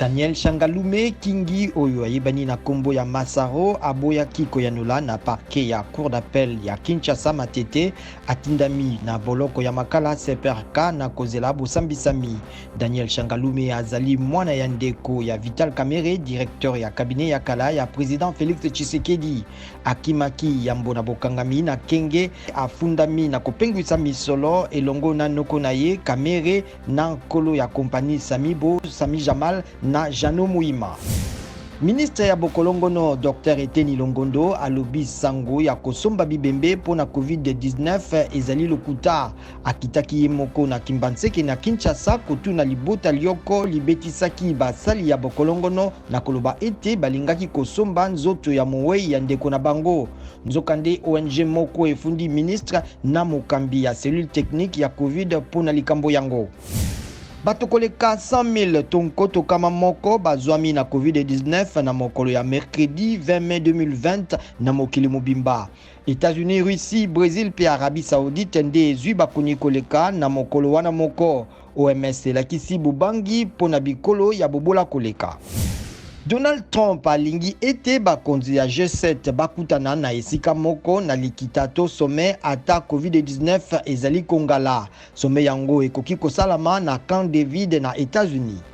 Daniel Shangalume Kingi oyo ayebani na kombo ya Masaro aboyaki koyanola na parquet ya cour d'appel ya Kinshasa Matete, atindami na boloko ya Makala CPRK na kozela bosambisami. Daniel Shangalume azali mwana ya ndeko ya Vital Kamerhe, directeur ya cabinet ya kala ya president Felix Tshisekedi. Akimaki yambo na bokangami na Kenge, afundami na kopengwisa misolo elongo na noko na ye Kamerhe na nkolo ya kompani Samibo, Sami Jamal na Jeannot Muhima. Ministre ya bokolongono Docteur Eteni Longondo alobi sango ya kosomba bibembe mpo na Covid-19 ezali lokuta. Akitaki ye moko na Kimbanseke na Kinshasa kotuna libota lyoko libetisaki basali ya bokolongono na koloba ete balingaki kosomba nzoto ya mowei ya ndeko na bango. Nzokande ONG moko efundi ministre na mokambi ya cellule technique ya Covid mpo na likambo yango. Bato koleka 100 000 to nkoto kama moko bazwami na Covid-19 na mokolo ya mercredi 20 mai 2020 na mokili mobimba. Etats-Unis, Russie, Bresil mpe Arabie Saoudite nde ezwi bakoni koleka na mokolo wana moko. OMS elakisi bobangi mpo na bikolo ya bobola koleka. Donald Trump alingi ete bakonzi ya G7 bakutana na esika moko na likita to sommet ata Covid-19 ezali kongala. Sommet yango ekoki kosalama na Camp David na Etats-Unis.